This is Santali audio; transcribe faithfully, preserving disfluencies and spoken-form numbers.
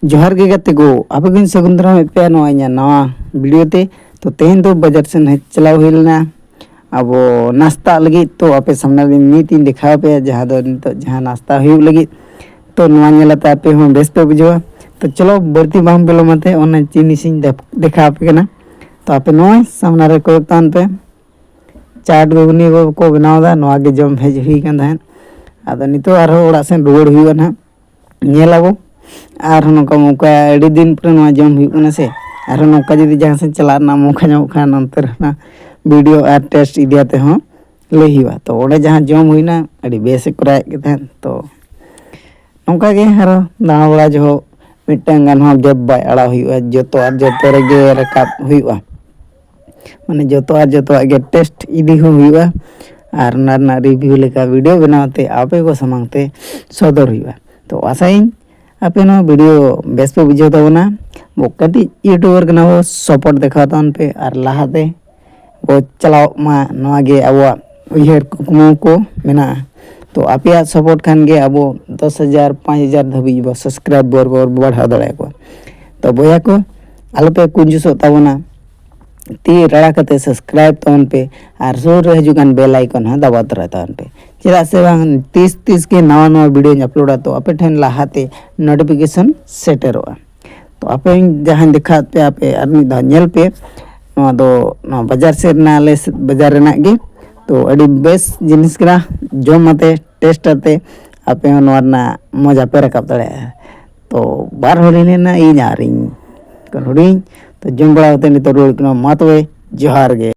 ᱡᱚᱦᱟᱨ ᱜᱮ ᱜᱟᱛᱮ ᱠᱚ, ᱟᱯᱮ ᱠᱚᱧ ᱥᱟᱹᱜᱩᱱ ᱫᱟᱨᱟᱢᱮᱫ ᱯᱮᱭᱟ ᱱᱚᱣᱟ ᱤᱧᱟᱹᱜ ᱱᱟᱣᱟ ᱵᱷᱤᱰᱤᱭᱳ ᱛᱮ᱾ ᱛᱚ ᱛᱮᱦᱮᱧ ᱫᱚ ᱵᱟᱡᱟᱨ ᱥᱮᱱ ᱦᱮᱡ ᱪᱟᱞᱟᱣ ᱦᱩᱭ ᱞᱮᱱᱟ ᱟᱵᱚ ᱱᱟᱥᱛᱟ ᱞᱟᱹᱜᱤᱫ᱾ ᱛᱚ ᱟᱯᱮ ᱥᱟᱢᱱᱟ ᱨᱮ ᱱᱤᱛ ᱤᱧ ᱫᱮᱠᱷᱟᱣ ᱟᱯᱮᱭᱟ ᱡᱟᱦᱟᱸ ᱫᱚ ᱱᱤᱛᱚᱜ ᱡᱟᱦᱟᱸ ᱱᱟᱥᱛᱟ ᱦᱩᱭᱩᱜ ᱞᱟᱹᱜᱤᱫ᱾ ᱛᱚ ᱱᱚᱣᱟ ᱧᱮᱞ ᱟᱛᱮ ᱟᱯᱮ ᱦᱚᱸ ᱵᱮᱥ ᱯᱮ ᱵᱩᱡᱷᱟᱹᱣᱟ᱾ ᱛᱚ ᱪᱚᱞᱚ ᱵᱟᱹᱲᱛᱤ ᱵᱟᱝ ᱵᱤᱞᱚᱢ ᱟᱛᱮ ᱚᱱᱟ ᱡᱤᱱᱤᱥ ᱤᱧ ᱫᱮᱠᱷᱟᱣ ᱟᱯᱮ ᱠᱟᱱᱟ᱾ ᱛᱚ ᱟᱯᱮ ᱱᱚᱜᱼᱚᱭ ᱥᱟᱢᱱᱟ ᱨᱮ ᱠᱚᱭᱚᱜ ᱛᱟᱵᱚᱱ ᱯᱮ, ᱪᱟᱴ ᱜᱷᱩᱜᱽᱱᱤ ᱠᱚ ᱠᱚ ᱵᱮᱱᱟᱣ ᱮᱫᱟ᱾ ᱱᱚᱣᱟ ᱜᱮ ᱡᱚᱢ ᱦᱮᱡ ᱦᱩᱭ ᱟᱠᱟᱱ ᱛᱟᱦᱮᱸᱫ᱾ ᱟᱫᱚ ᱱᱤᱛᱚᱜ ᱟᱨᱦᱚᱸ ᱚᱲᱟᱜ ᱥᱮᱱ ᱨᱩᱣᱟᱹᱲ ᱦᱩᱭᱩᱜᱼᱟ ᱱᱟᱦᱟᱜ, ᱧᱮᱞ ᱟᱵᱚ᱾ ᱟᱨᱦᱚᱸ ᱱᱚᱝᱠᱟ ᱢᱚᱠᱟ ᱟᱹᱰᱤ ᱫᱤᱱ ᱯᱚᱨᱮ ᱱᱚᱣᱟ ᱡᱚᱢ ᱦᱩᱭᱩᱜ ᱠᱟᱱᱟ ᱥᱮ, ᱟᱨᱦᱚᱸ ᱱᱚᱝᱠᱟ ᱡᱩᱫᱤ ᱡᱟᱦᱟᱸ ᱥᱮᱫ ᱪᱟᱞᱟᱜ ᱨᱮᱱᱟᱜ ᱢᱚᱠᱟ ᱧᱟᱢᱚᱜ ᱠᱷᱟᱱ ᱚᱱᱛᱮ ᱨᱮᱱᱟᱜ ᱵᱷᱤᱰᱤᱭᱳ ᱟᱨ ᱴᱮᱥᱴ ᱤᱫᱤ ᱟᱛᱮ ᱦᱚᱸ ᱞᱟᱹᱭ ᱦᱩᱭᱩᱜᱼᱟ᱾ ᱛᱚ ᱚᱸᱰᱮ ᱡᱟᱦᱟᱸ ᱡᱚᱢ ᱦᱩᱭᱱᱟ ᱟᱹᱰᱤ ᱵᱮᱥ ᱮ ᱠᱚᱨᱟᱣᱮᱫ ᱜᱮ ᱛᱟᱦᱮᱸᱫ᱾ ᱛᱚ ᱱᱚᱝᱠᱟ ᱜᱮ ᱟᱨᱦᱚᱸ ᱫᱟᱬᱟ ᱵᱟᱲᱟ ᱡᱚᱦᱚᱜ ᱢᱤᱫᱴᱟᱝ ᱜᱟᱱ ᱦᱚᱸ ᱜᱮᱯ ᱵᱟᱭ ᱟᱲᱟᱜ ᱦᱩᱭᱩᱜᱼᱟ, ᱡᱚᱛᱚ ᱟᱨ ᱡᱚᱛᱚ ᱨᱮᱜᱮ ᱨᱟᱠᱟᱵ ᱦᱩᱭᱩᱜᱼᱟ᱾ ᱢᱟᱱᱮ ᱡᱚᱛᱚᱣᱟᱜ ᱡᱚᱛᱚᱣᱟᱜ ᱜᱮ ᱴᱮᱥᱴ ᱤᱫᱤ ᱦᱚᱸ ᱦᱩᱭᱩᱜᱼᱟ ᱟᱨ ᱚᱱᱟ ᱨᱮᱱᱟᱜ ᱨᱤᱵᱷᱤᱭᱩ ᱞᱮᱠᱟ ᱵᱷᱤᱰᱤᱭᱳ ᱵᱮᱱᱟᱣ ᱛᱮ ᱟᱯᱮ ᱠᱚ ᱥᱟᱢᱟᱝ ᱛᱮ ᱥᱚᱫᱚᱨ ᱦᱩᱭᱩᱜᱼᱟ᱾ ᱛᱚ ᱟᱥᱟᱭᱟᱹᱧ ᱟᱯᱮ ᱱᱚᱣᱟ ᱵᱷᱤᱰᱤᱭᱳ ᱵᱮᱥ ᱯᱮ ᱵᱩᱡᱷᱟᱹᱣ ᱛᱟᱵᱚᱱᱟ᱾ ᱵᱚ ᱠᱟᱹᱴᱤᱡ ᱤᱭᱩᱴᱩᱵᱟᱨ ᱠᱟᱱᱟ ᱵᱚ, ᱥᱟᱯᱳᱨᱴ ᱫᱮᱠᱷᱟᱣ ᱛᱟᱵᱚᱱ ᱯᱮ ᱟᱨ ᱞᱟᱦᱟᱛᱮ ᱵᱚ ᱪᱟᱞᱟᱣ ᱢᱟ, ᱱᱚᱣᱟ ᱜᱮ ᱟᱵᱚᱣᱟᱜ ᱩᱭᱦᱟᱹᱨ ᱠᱩᱠᱢᱩ ᱠᱚ ᱢᱮᱱᱟᱜᱼᱟ᱾ ᱛᱚ ᱟᱯᱮᱭᱟᱜ ᱥᱟᱯᱳᱨᱴ ᱠᱷᱟᱱ ᱜᱮ ᱟᱵᱚ ᱫᱚᱥ ᱦᱟᱡᱟᱨ, ᱯᱟᱸᱪ ᱦᱟᱡᱟᱨ ᱫᱷᱟᱹᱵᱤᱡ ᱵᱚ ᱥᱟᱵᱥᱠᱨᱟᱭᱵᱟᱨ ᱵᱚ ᱵᱟᱲᱦᱟᱣ ᱫᱟᱲᱮᱭᱟᱠᱚᱣᱟ᱾ ᱛᱚ ᱵᱚᱭᱦᱟ ᱠᱚ, ᱟᱞᱚᱯᱮ ᱠᱩᱧᱡᱩᱥᱚᱜ ᱛᱟᱵᱚᱱᱟ, ᱛᱤ ᱨᱟᱲᱟ ᱠᱟᱛᱮ ᱥᱟᱵᱥᱠᱨᱟᱭᱤᱵ ᱛᱟᱵᱚᱱ ᱯᱮ ᱟᱨ ᱥᱩᱨ ᱨᱮ ᱦᱤᱡᱩᱜ ᱠᱟᱱ ᱵᱮᱞ ᱟᱭᱠᱚᱱ ᱦᱚᱸ ᱫᱟᱵᱟᱣ ᱛᱚᱨᱟᱭ ᱛᱟᱵᱚᱱ ᱯᱮ᱾ ᱪᱮᱫᱟᱜ ᱥᱮ ᱵᱟᱝ ᱛᱤᱥ ᱛᱤᱥ ᱜᱮ ᱱᱟᱣᱟ ᱱᱟᱣᱟ ᱵᱷᱤᱰᱤᱭᱳᱧ ᱟᱯᱞᱳᱰᱟ, ᱛᱚ ᱟᱯᱮ ᱴᱷᱮᱱ ᱞᱟᱦᱟᱛᱮ ᱱᱳᱴᱤᱯᱷᱤᱠᱮᱥᱚᱱ ᱥᱮᱴᱮᱨᱚᱜᱼᱟ᱾ ᱛᱚ ᱟᱯᱮ ᱡᱟᱦᱟᱸᱧ ᱫᱮᱠᱷᱟᱣᱟᱫ ᱯᱮ, ᱟᱯᱮ ᱟᱨ ᱢᱤᱫ ᱫᱷᱟᱣ ᱧᱮᱞ ᱯᱮ᱾ ᱱᱚᱣᱟ ᱫᱚ ᱱᱚᱣᱟ ᱵᱟᱡᱟᱨ ᱥᱮᱫ ᱨᱮᱱᱟᱜ, ᱟᱞᱮ ᱥᱮᱫ ᱵᱟᱡᱟᱨ ᱨᱮᱱᱟᱜ ᱜᱮ᱾ ᱛᱚ ᱟᱹᱰᱤ ᱵᱮᱥ ᱡᱤᱱᱤᱥ ᱠᱟᱱᱟ, ᱡᱚᱢ ᱟᱛᱮ ᱴᱮᱥᱴ ᱟᱛᱮ ᱟᱯᱮ ᱦᱚᱸ ᱱᱚᱣᱟ ᱨᱮᱱᱟᱜ ᱢᱚᱡᱟ ᱯᱮ ᱨᱟᱠᱟᱵ ᱫᱟᱲᱮᱭᱟᱜᱼᱟ᱾ ᱛᱚ ᱵᱟᱨ ᱦᱚᱲ ᱤᱧ ᱞᱟᱹᱭᱱᱟ, ᱤᱧ ᱟᱨ ᱤᱧ ᱠᱚᱱ ᱦᱩᱰᱤᱧ᱾ ᱛᱚ ᱡᱚᱢ ᱵᱟᱲᱟ ᱠᱟᱛᱮ ᱱᱤᱛᱚᱜ ᱨᱩᱣᱟᱹᱲ ᱠᱟᱱᱟ᱾ ᱢᱟ ᱛᱚᱵᱮ ᱡᱚᱦᱟᱨ ᱜᱮ᱾